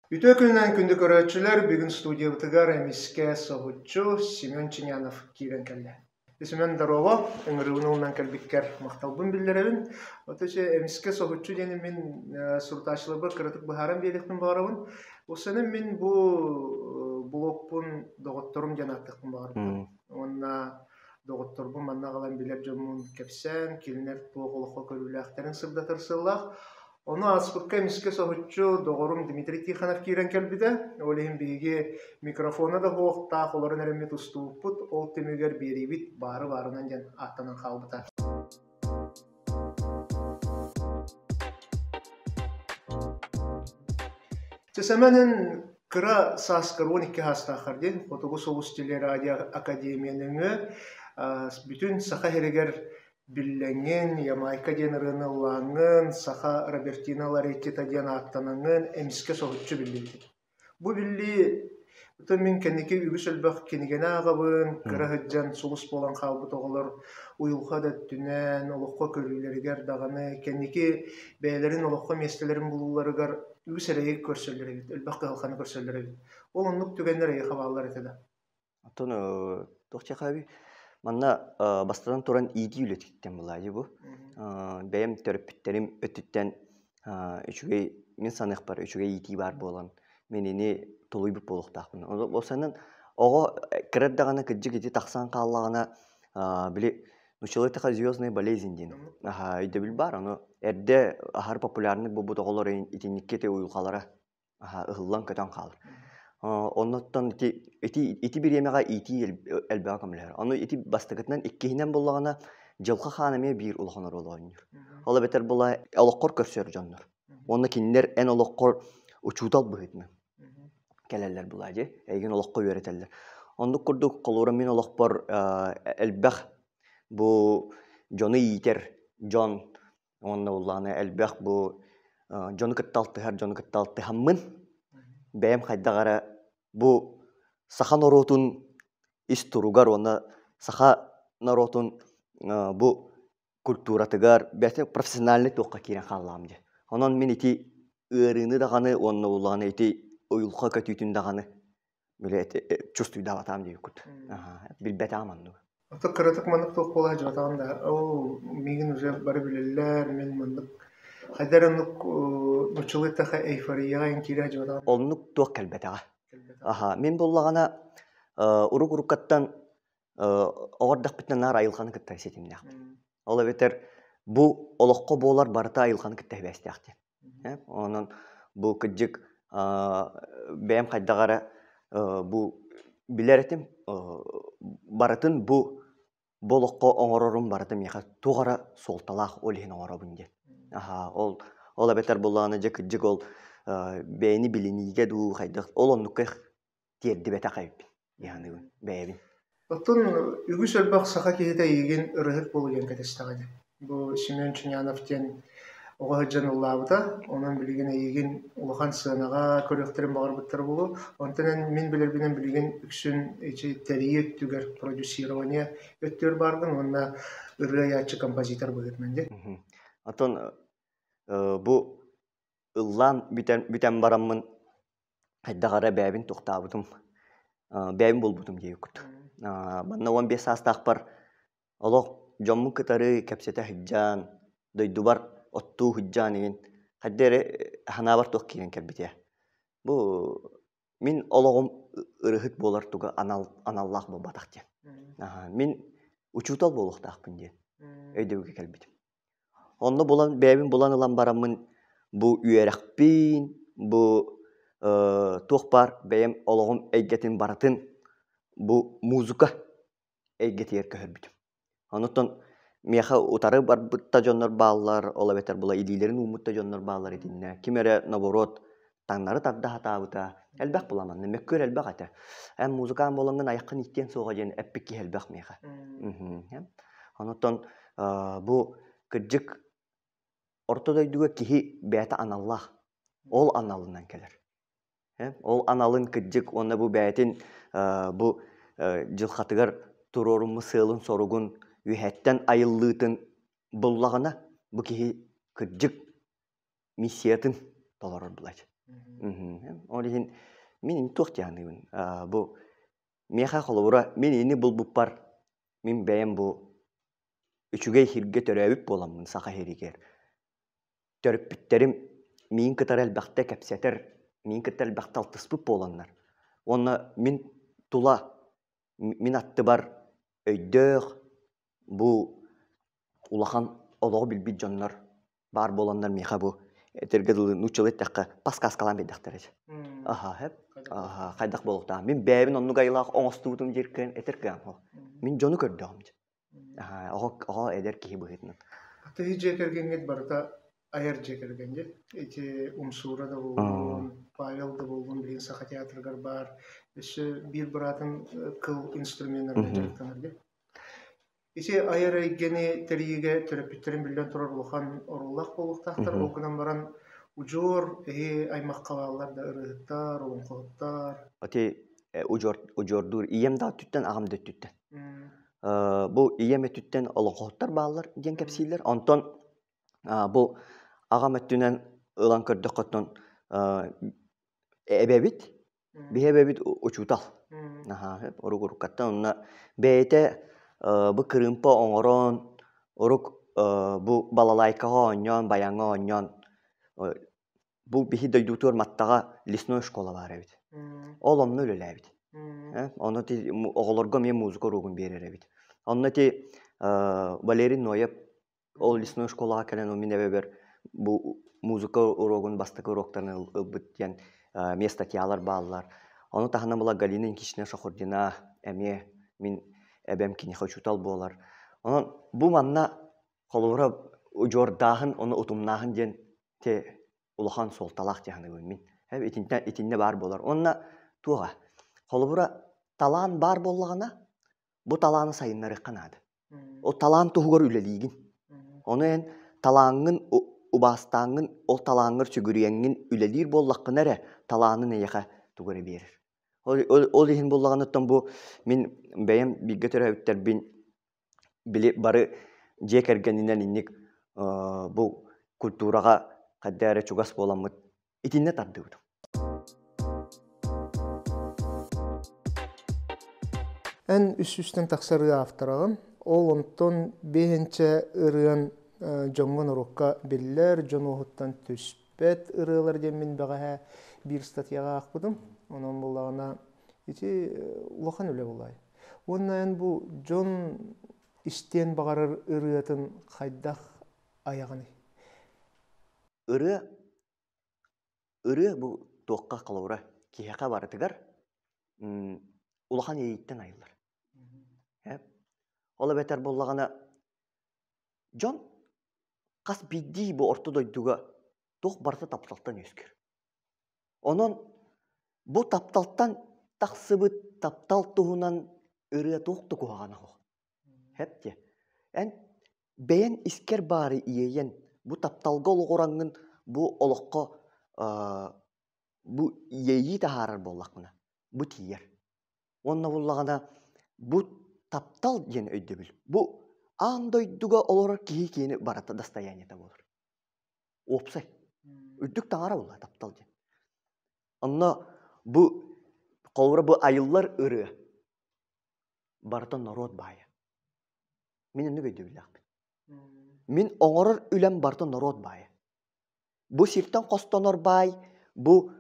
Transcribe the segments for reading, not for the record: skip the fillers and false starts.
Үтүө күнүнэн күндү көрөөччүлэр, бүгүн студиябытыгар эмискэ соһуччу Семен Ченянов киирэн кэллэ. Семен, здорово, ыҥырыыбын ылынан кэлбиккэр махталбын биллэрэбин. Отуча эмискэ соһуччу диэни мин сурутааччыларбар кыратык быһааран биэриэхпин баҕарабын. Усанан мин бу блогпун доҕотторум диэн ааттыахпын баҕарбытым. Уонна доҕотторбун манна аҕалан билэр дьоммун кэпсээн, кинилэр туох олоххо көрүүлээхтэрин сырдатар сыаллаах. Ону ааспыкка эмискэ соһуччу доҕорум Дмитрий Тихонов киирэн кэлбитэ. Ол иһин биһиги микрофона да суохтаах олорон эрэммит устубуппут. Ол түмүгэр биэриибит баары-баарынан диэн ааттанан хаалбыта. Сэмэнин кыра сааскар 12 саастааххар диэн Хотугу сулус телерадио академия нөҥүө бүтүн Саха сиригэр Биллэҥҥин, Ямайка диэн ырыаны ыллааҥҥын, саха Робертино Лареттита диэн ааттанаҥҥын эмискэ соһуччу биллибитим. Бу биллии оттон мин кэнники үгүс элбэх кинигэни ааҕабын, кыра сылдьан сулус буолан хаалбыт оҕолор уйулҕа да өттүнэн, олоххо көрүүлэригэр даҕаны кэнники бэйэлэрин олоххо миэстэлэрин булууларыгар үгүс эрэйи көрсөллөр эбит, элбэх кыһалҕаны көрсөллөр эбит. Ол оннук түгэннэр эйиэхэ бааллар этэ да? Оттон туох диэхээбий, манна бастатан туран иитии үлэтиттэн булаайы бу. Бэйэм төрөппүттэрим өттүттэн үчүгэй, мин саныахпар үчүгэй иитии баар буолан, мин ини тулуйбут буолуохтаахпын. Ол оҕо кыра эрдэҕинэ кырдьык ити тахсан хааллаҕына, били нууччалыы эттэххэ звездная болезнь диэн өйдөбүл баар. Ону эрдэ аһары популярный буолбут оҕолор итинниккэ ити уйулҕалара ыһыллан көтөн хаалар. Оннуттан ити ити ити бириэмэҕэ иитии элбэҕи көмөлөһөр. Ону ити бастакытынан, иккиһинэн буоллаҕына, дьылҕа хаан эмиэ биир улахан оруолу оонньуур. Ол эбэтэр була олоххор көрсөр дьоннор. Уонна кинилэр эн олоххор учуутал быһыытынан кэлэллэр була дии. Эйигин олоххо үөрэтэллэр. Оннук курдук холура мин олохпор элбэх бу дьону иитэр дьон Уонна улаана элбэх бу дьону кытта алтыһар дьону кытта алтыһаммын, бэйэм хайдах эрэ бу саха норуотун ис туругар уонна саха норуотун бу культуратыгар бэйэтэ профессиональнай туохха киирэн хааллаҕым дии. Онон мин ити ыарыыны даҕаны уонна улаана ити уйулҕа көтүүтүн даҕаны били чувствуйдаабатаҕым диэбиккут. Билбэтэҕим оннук. Ото кыратык маннык туох буола сылдьыбатаҕым да, оо, миигин уже бары билэллэр, мин маннык хайда эрэ оннук нууччалыы эттэххэ эйфорияҕа иҥ киирэ сылдьыбатаҕым. Оннук туох кэлбэтэҕэ. Аха, мин буллаҕына урук-уруккаттан оҕо эрдэхпиттэн наар айылҕаны кытта ситимнээхпин. Ол эбэтэр бу олоххо буолар барыта айылҕаны кытта сибээстээх диэн. Онон бу кырдьык бэйэм хайдах эрэ бу билэр этим барытын бу бу олоххо оҥорорум барыта миэхэ туох эрэ суолталаах ол иһин оҥоробун диэн. Аһаа ол ол эбэтэр буллаҕына дьэ кырдьык ол бэйэни билиниигэ дуу хайдах ол оннукка тиэрдибэтэх эбиппин дии саныыбын бэйэбин. Оттон үгүс элбэх саха киһитэ эйигин ырыаһыт буолуо диэн кэтэстэҕэ дии. Бу Семен Ченянов диэн оҕо сылдьан ыллаабыта, онон билигин эйигин улахан сыанаҕа көрүөхтэрин баҕарбыттара буолуо. Онтон эн мин билэрбинэн билигин үксүн ити тэрийии өттүгэр, продюсирование өттүгэр бааргын уонна ырыа айааччы композитор быһыытынан дии. Оттон бу ыллаан бүтэн бүтэн бараммын хайдах эрэ бэйэбин тохтообутум, бэйэбин булбутум диэбиккит. Манна 15 саастаахпар олох дьоммун кытары кэпсэтэ сылдьан, дойдубар оттуу сылдьан игин хайда эрэ санаабар туох киирэн кэлбитэ. Бу мин олоҕум ырыһыт буолар туга анал аналлаах буолбатах диэн. Мин учуутал буолуохтаахпын диэн өйдөбүлгэ кэлбитим. Онно булан, бэйэбин булан ылан бараммын бу үөрэхпин, бу туох баар бэйэм олоҕум эйгэтин барытын бу музыка эйгэтигэр көһөрбүтүм. Онуттан миэхэ утары барбыт да дьоннор бааллар, ол эбэтэр була илиилэрин ууммут да дьоннор бааллар итиннэ. Ким эрэ наоборот таҥнары тарда сатаабыта элбэх була манна мөккүөр элбэх этэ. Эн музыкаан буолаҥҥын айаххын ииттиэн суоҕа диэн эппит киһи элбэх миэхэ. Онуттан бу кырдьык орто дойдуга киһи бэйэтэ аналлаах. Ол аналынан кэлэр. Ол аналын кырдьык уонна бу бэйэтин бу дьылҕатыгар туруоруммут сыалын-соругун үөһэттэн айыллыытын буллаҕына бу киһи кырдьык миссиятын толорор булач. Ол иһин мин туох дианыыбын бу миэхэ холобура мин ини булбуппар мин бэйэм бу үчүгэй сиргэ төрөөбүт буоламмын саха сиригэр төрөппүттэрим миин кытары элбэхтэ кэпсэтэр миин кытта элбэхтэ алтыспыт буоланнар уонна мин тула мин аттыбар өйдөөх бу улахан олоҕу билбит дьоннор баар буоланнар миэхэ бу этэргэ дылы нууччалыы эттэххэ подсказкалаан биэрдэхтэрэ аха хэп аха хайдах буолуохтаах мин бэйэбин оннук айылаах оҥостубутум диир кыан этэр кыам мин дьону көрдөҕүм оҕо оҕо эдэр киһи быһыытынан Тыһы дьиэ кэргэҥҥит барыта айар дьиэ кэргэн дьэ ити Умсуура да буоллун Павел да буоллун билигин Саха театрыгар баар өссө биир быраатын кыл инструменнарынан дьарыктанар дьэ Ити айар эйгэни тэрийиигэ төрөппүттэрин биллэн турар улахан оруоллаах буолуохтаахтар. Ол гынан баран удьуор эһи аймахха бааллар да ырыаһыттар, олоҥхоһуттар. Ити удьуор удьуордуур ийэм да өттүттэн, аҕам да өттүттэн. Бу ийэм өттүттэн олоҥхоһуттар бааллар диэн кэпсииллэр. Онтон бу аҕам өттүнэн ылан көрдөххөттөн эбэбит Биһи эбэбит учуутал. Наһаа урук уруккаттан онно бэйэтэ бу кырыымпа оҥорон, урук бу балалайкаҕа оонньоон, баяҥҥа оонньоон бу биһи дойдубутугар Маттаҕа лесной школа баар эбит. Ол онно үлэлээбит. Онно ти оҕолорго эмиэ музыка уруогун биэрэр эбит. Онно ти Валерий Ноев Ол лесной школаҕа кэлэн мин эбэбэр бу музыка уруогун бастакы уруоктарын ылбыт диэн эмиэ статьялар бааллар. Ону таһынан була Галина Никитична Шахурдина эмиэ мин эбэм киниэхэ учуутал буолар. Онон бу манна холобура удьуордааһын, ону утумнааһын диэн те улахан суолталаах дьаһаныбын мин. Итинтэн итиннэ баар буолар. Уонна туоҕа холобура талаан баар буоллаҕына бу талааны сайыннарыахха наада. Ол талаан туһугар үлэлиигин. Ону эн талааҥҥын убаастааҥҥын, ол талааҥҥар сүгүрүйэҥҥин үлэлиир буоллаххына эрэ талаанын эйиэхэ тугу эрэ биэрэр. Ол иһин буоллаҕына бу мин бэйэм бииргэ төрөөбүттэрбин били бары дьиэ кэргэнинэн инник бу культураҕа хайда эрэ чугас буоламмыт итиннэ тардыбытым. Эн үс-үстэн тахсар ырыа автораҕын. Ол онтон биэһинчэ ырыан дьоҥҥо норуокка биллэр, дьон уоһуттан түспэт ырыалар диэн мин бэҕэһээ биир статьяҕа аахпытым. Онон буоллаҕына ити улахан үлэ буолаай. Уонна эн бу дьон истиэн баҕарар ырыатын хайдах айаҕыный? Ырыа Ырыа бу туохха холобура киһиэхэ барытыгар улахан иэйииттэн айыллар. Ол эбэтэр буоллаҕына дьон хас биирдии бу орто дойдуга туох барыта тапталтан үөскүүр. Онон бу тапталтан тахсыбыт таптал туһунан ырыа туох да куһаҕана суох. Хэп диэ. Эн бэйэҥ искэр баары иэйэн, бу тапталга олоҕураҥҥын бу олоххо бу иэйии таһаарар буоллаххына, бу тиийэр. Уонна буллаҕына бу таптал диэн өйдөбүл. Бу аан дойдуга олорор киһи киһини барыта достояниета буолар. Уопсай. Үрдүк таҥара буолла таптал диэн. Онно бу холобура бу айыллар ырыа барыта норуот баайа. Мин оннук өйдөбүллээхпин. Мин оҥорор үлэм барыта норуот баайа. Бу сиртэн хостонор баай, бу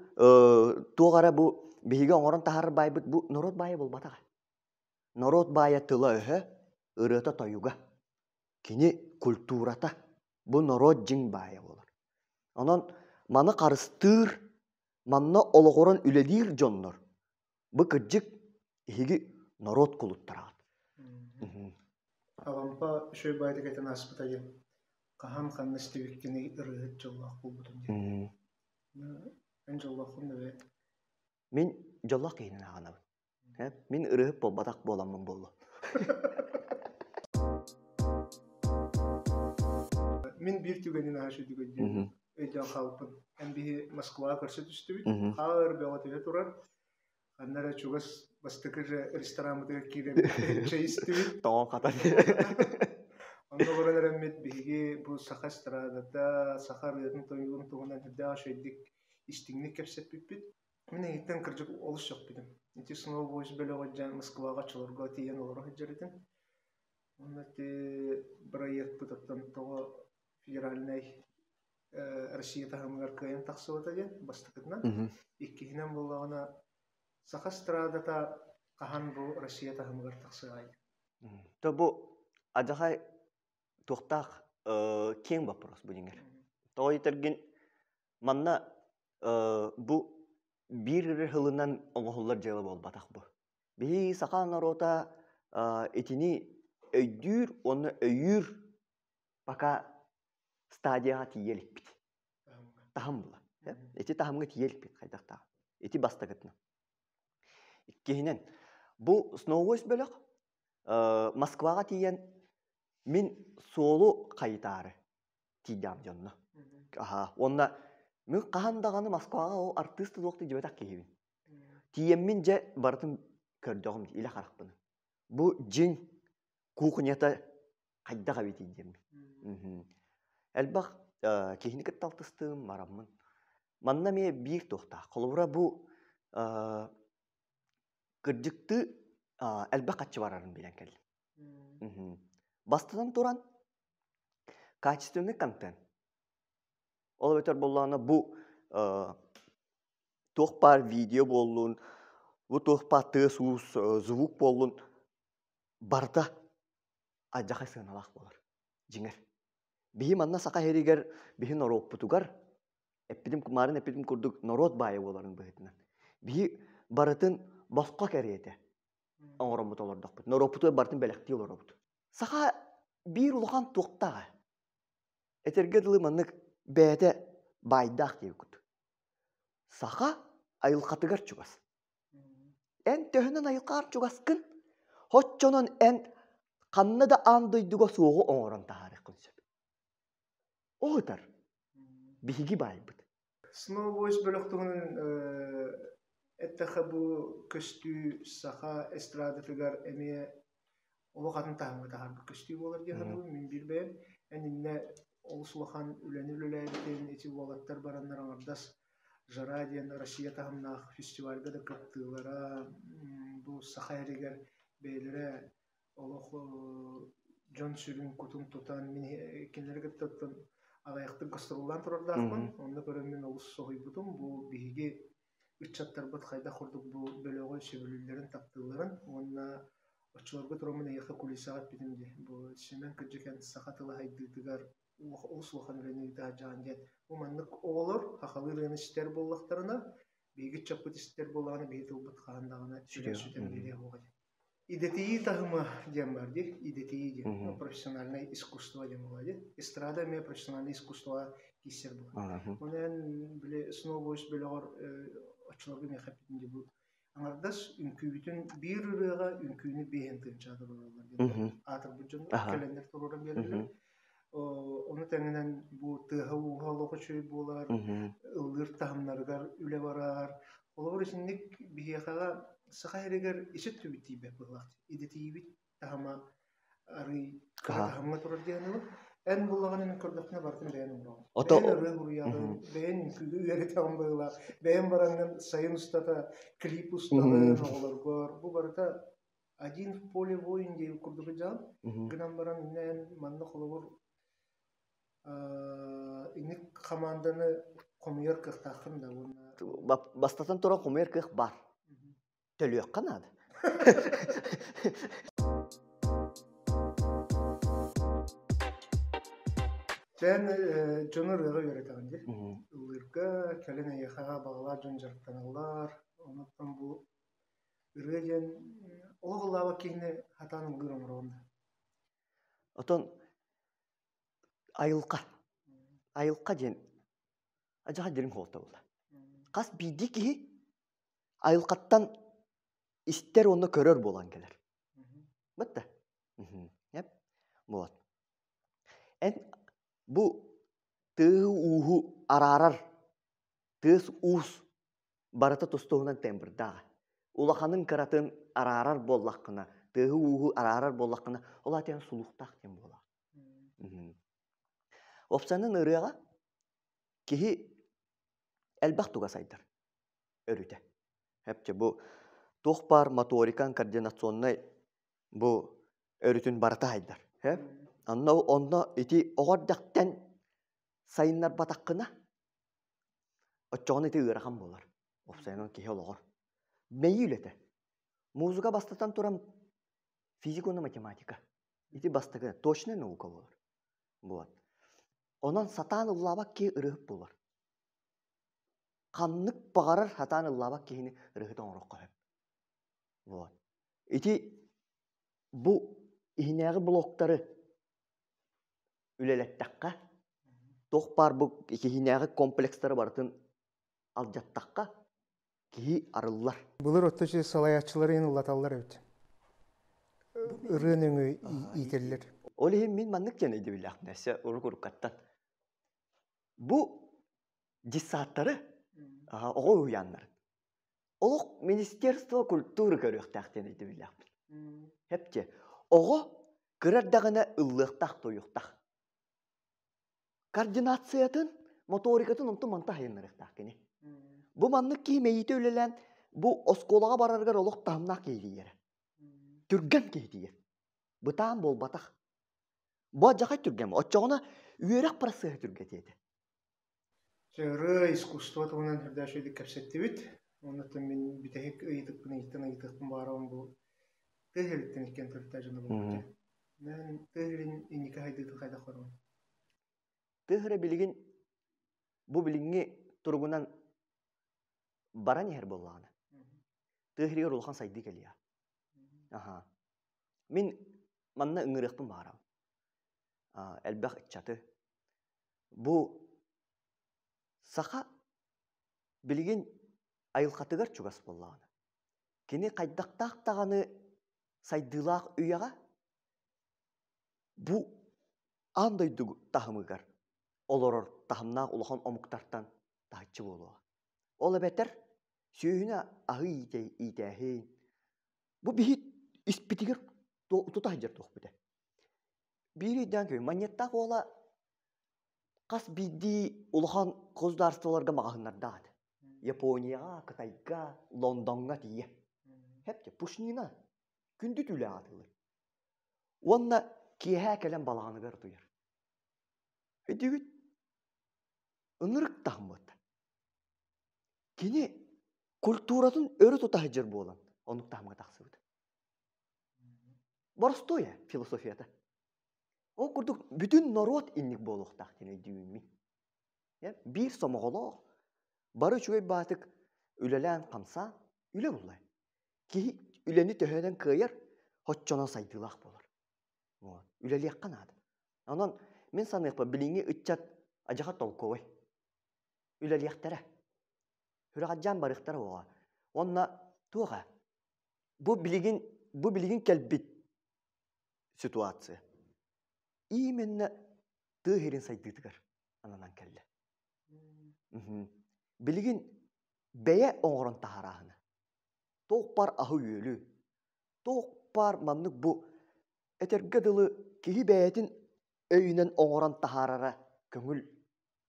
туох эрэ бу биһиги оҥорон таһаарар баайбыт бу норуот баайа буолбатаҕа. Норуот баайа тыла-өһө, ырыата-тойуга. Кини культурата. Бу норуот дьиҥ баайа буолар. Онон маны харыстыыр, манна олоҕуран үлэлиир дьоннор Бу кырдьык эһиги норуот кулуттараҕыт. Алампа үчүгэй баайдык этэн ааспыта диэн хаһан ханна истибиккиний ырыаһыт дьоллоох буолбутум диэн. Эн дьоллооххун да бэйэ? Мин дьоллоох киһинэн ааҕынабын. Мин ырыаһыт буолбатах буоламмын буолуо. Мин биир түгэнин аһа үчүгэй өйдүүбүн. Өйдөөн хаалбыппын. Эн биһи Москваҕа көрсө түстүбүт. Хаар бөҕө түһэ турар. Ханна эрэ чугас бастакы же рестораммытыгар киирэн чэй истибит. Тоҕон хатан. Онно олорон эрэммит биһиги бу саха эстрадата, саха ырыатын тойугун туһунан үрдээх үчүгэйдик истиҥник кэпсэппиппит. Мин эһиттэн кырдьык олус сөхпүтүм. Ити Snow Voice бөлөҕө дьэ Москваҕа оччолорго тиийэн олоро сылдьар этим. Уонна ити бырайыакпыт оттон тоҕо федеральнай Россия таһымыгар кыайан тахсыбата диэн бастакытынан. Иккиһинэн буоллаҕына саха эстрадата хаһан бу Россия таһымыгар тахсыаҕай? То бу адьахай туохтаах киэҥ вопрос бу дьиҥэр. Тоҕо диэтэргин манна бу биир эрэ сылынан оҥоһуллар дьыала буолбатах бу. Биһиги саха норуота итини өйдүүр уонна өйүүр пока стадияҕа тиийэ иликпит. Таһым була. Ити таһымҥа тиийэ иликпит хайдахтаах. Ити бастакытынан. Иккиһинэн, бу Snow бөлөх Москваҕа тиийэн мин суолу хайытаары тиийдэҕим дьонно. Аха. Уонна мин хаһан даҕаны Москваҕа ол артыыс туох дьибэтэх киһибин. Тиийэммин дьэ барытын көрдөҕүм илэ харахпын. Бу дьиҥ кухнята хайдах эбитий диэммин. Элбэх киһини кытта алтыстым, мараммын. Манна эмиэ биир туохтаах. Холобура бу кырдьыктыы элбэх хаччы барарын билэн кэллим. Бастатан туран, качественный контент. Ол эбэтэр буоллаҕына бу туох баар видео буоллун, бу туох баар тыас-уус, звук буоллун барыта алдьархай сыаналаах буолар дьиҥэр. Биһи манна саха сиригэр биһи норуоппутугар эппитим маарын эппитим курдук норуот баайа буоларын быһыытынан биһи барытын босхо кэриэтэ оҥороммут олордохпут. Норуоппутугар барытын бэлэхтии олоробут. Саха биир улахан туохтааҕа. Этэргэ дылы маннык бэйэтэ баайдаах диэбит. Саха айылҕатыгар чугас. Эн төһөнөн айылҕаҕар чугаскын, оччонон эн ханна да аан дойдуга суоҕу оҥорон таһаарыаххын сөп. Ол ытар. Биһиги баайбыт. Snow Voice бөлөх туһунан эттэххэ бу көстүү саха эстрадатыгар эмиэ олох атын таһымҥа таһаарбыт көстүү буолар дии саныыбын. Мин биир бэйэм эн иннэ олус улахан үлэни үлэлээбитин ити уолаттар бараннар аҥардас Жара диэн Россия таһымнаах фестивальга да кыттыылара бу саха эригэр бэйэлэрэ олох дьон сүрүн кутун тутан мин кинилэри кытта оттон аҕыйахтык гастроллаан турардаахпын. Онно көрөн мин олус соһуйбутум. Бу биһиги ыччаттарбыт хайдах курдук бу бөлөҕү сөбүлүүллэрин, таптыылларын уонна оччолорго тураммын эйиэхэ кулисаҕа эппитим дии. Бу Семен Кыдьыкэн саха тыла сайдыытыгар олус улахан үлэни ыытааччаҕын диэн. Бу маннык оҕолор сахалыы ырыаны истэр буоллахтарына, биһиги ыччаппыт истэр буоллаҕына, биһиги тылбыт хаһан даҕаны сүтэн биэриэ суоҕа диэн. Идэтийии таһыма диэн баар дии, идэтийии диэн. Профессиональное искусство диэн буолар дии. Эстрада эмиэ профессиональное искусствоҕа киирсэр буолар. Онон били Snow Voice бөлөҕөр оччолорго миэхэ эппитин дии бу аҥардас үҥкүүбүтүн биир ырыаҕа үҥкүүнү биэһин тыынчаҕа туруораллар диэн аатырбыт дьон кэлэннэр туруоран биэрэллэр. Ону тэҥинэн бу тыаһа-ууһа олох үчүгэй буолар, ыллыыр таһымнарыгар үлэ барар. Холобур, итинник биһиэхэҕэ саха сиригэр ис өттүбүт тиийбэт быһыылаах. Идэтийиибит таһыма арыый кыра таһымҥа турар диэн ылып, эн буллаҕына мин көрдөхпүнэ барытын бэйэн оҥороҕун. Бэйэн ырыа суруйаҕын, бэйэн үҥкүүгү үөрэтэҕин быһыылаах, бэйэн бараҥҥын сайын устата клип устаҕын оҕолоргор. Бу барыта один в поле воин диэбит курдук дьаҕын. Гынан баран иннэ манна холобур инник хамаанданы хомуйар кыахтааххын да уонна Бастатан туран хомуйар кыах баар. Төлүөххэ наада. Чээн дьону ырыаҕа үөрэтэҕин дии. Ыллыырга кэлин эйиэхэҕэ баҕалаах дьон дьарыктаналлар. Онуттан бу ырыа диэн олох ыллаабат киһини сатаан ыллыыр оҥороҕун да. Отон айылҕа. Айылҕа диэн адьаҕа дириҥ суолта буолла. Хас биирдии киһи айылҕаттан истэр уонна көрөр буолан кэлэр. Бытта. Вот. Эн бу тыаһы-ууһу араарар тыас-уус барыта тус-туһунан тембрдааҕа. Улаханын кыратын араарар буоллаххына, тыаһы-ууһу араарар буоллаххына, ол аата сулуктаах диэн буолар. Уопсайынан ырыаҕа киһи Элбэх туга сайдар өрүтэ. Хэпче бу туох баар моторикан координационнай бу өрүтүн барыта сайдар. Хэп? Онно онно ити оҕо эрдэхтэн сайыннарбатаххына оччоҕуна ити ыарахан буолар. Уопсайынан киһи олоҕор. Мэйии үлэтэ. Музыка бастатан туран физика уонна математика. Ити бастакы точная наука буолар. Вот. Онон сатаан ыллаабат киһи ырыһыт буолар. Ханнык баҕарар сатаан ыллаабат киһини ырыһыт оҥоруохха сөп. Вот. Ити бу иһинээҕи блоктары үлэлэттэххэ, туох баар бу киһинээҕи комплекстары барытын алдьаттахха, киһи арыллар. Былыр отто салайааччылары ыллаталлар эбит. Ырыа нөҥүө иитэллэр. Ол иһин мин маннык диэн өйдөбүллээхпин өссө урук-уруккаттан. Бу детсадтары оҕо уһуйааннарын олох Министерство культуры көрүөхтээх диэн өйдөбүллээхпин. Хэпче оҕо кыра эрдэҕинэ ыллыахтаах туойуохтаах. Координациятын, моторикатын онтун манта хайыннарыахтаах кини. Бу маннык киһи мэйиитэ үлэлээн бу оскуолаҕа барарыгар олох таһымнаах киһи тиийэрэ. Түргэн киһи тиийэр. Бытаан буолбатах. Бу алдьархай түргэн. Оччоҕуна үөрэх процеһа түргэтиэ этэ. Ырыа искусство туһунан үрдээх үчүгэйдик кэпсэттибит. Оннуттан мин бүтэһик ыйытыкпын ыйыттан ыйытыахпын баҕарабын бу тыа сириттэн иккиэн төрүттээх дьоно буолбут. Мен тыа сирин инники хайдыытын хайдах көрөҕүн? Тыа сирэ билигин бу билиҥҥи туругунан баран иһэр буоллаҕына, тыа сиригэр улахан сайдыы кэлиэ. Аха. Мин манна ыҥырыахпын баҕарабын. Элбэх ыччаты. Бу саха билигин айылҕатыгар чугас буоллаҕына, кини хайдахтаах даҕаны сайдыылаах үйэҕэ бу аан дойду таһымыгар олорор таһымнаах улахан омуктартан таһыччы буолуоҕа. Ол эбэтэр сүөһүнү аһы иитээһин бу биһи испитигэр тута сылдьар туохпут ээ. Биир өйдөөн көрүҥ, Манньыаттаах уола хас биирдии улахан государстволарга маҕаһыыннардаах этэ. Японияҕа, Кытайга, Лондоҥҥа тиийэ. Хэпчэ, пушнина күндү түүлээх атыылыыр. Уонна киэһээ кэлэн балаҕаныгар утуйар. Өйдүүгүт? Ынырык таһыммыт. Кини культуратын өрө тута сылдьар буолан, оннук таһымҥа тахсыбыт. Боростуой ээ философията. Ол курдук бүтүн норуот инник буолуохтаах диэн өйдүүбүн мин. Биир сомоҕолоох, бары үчүгэй баатык үлэлээн-хамсаан үлэ буллай. Киһи үлэни төһөнөн кыайар, оччонон сайдыылаах буолар. Вот. Үлэлиэххэ наада. Онон мин саныахпар билиҥҥи ыччат адьаха толковай. Үлэлиэхтэрэ. Сүрэҕэлдьээн барыахтара уоҕа. Уонна туох ээ? Бу билигин бу билигин кэлбит ситуация именно тыа сирин сайдыытыгар ананан кэллэ. Билигин бэйэ оҥорон таһаарааһына. Туох баар аһы-үөлү, туох баар маннык бу этэргэ дылы киһи бэйэтин өйүнэн оҥорон таһаарара көҥүл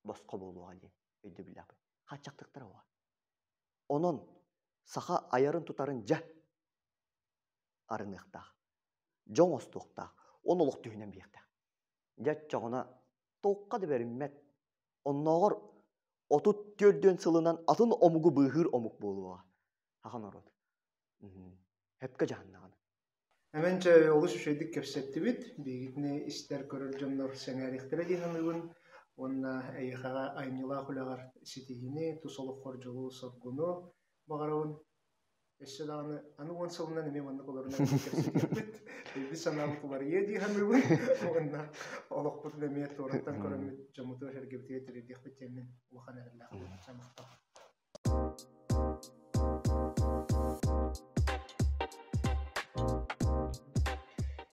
босхо буолуоҕа диэн өйдөбүллээхпин. Хааччахтыктара уоҕа. Онон саха айарын-тутарын дьэ арыныахтаах, дьэ оҥостуохтаах, он олох түһүнэн биэхтээх. Дьэ оччоҕуна туохха да бэриммэт, оннооҕор 34 сылынан атын омугу быыһыыр омук буолуоҕа саха норуот. Сөпкө дьаһаннаҕына. Эмэнчэ олус үчүгэйдик кэпсэттибит, биһигитини истэр көрөр дьоннор сэҥээриэхтэрэ дии саныыбын уонна эйиэхэҕэ айымньылаах үлэҕэр ситиһиини, тус олоххор дьолу-соргуну баҕарабын. Өссө даҕаны аны 10 сылынан эмиэ маннык олорунан кэпсэтиэхпит. Өйбүт санаабыт уларыйыа дии саныыбын уонна олохпутун эмиэ туораттан көрөммүт дьоммутугар-сэргэбитигэр тириэрдиэхпит диэммин улахан эрэллээхпин. Махтал.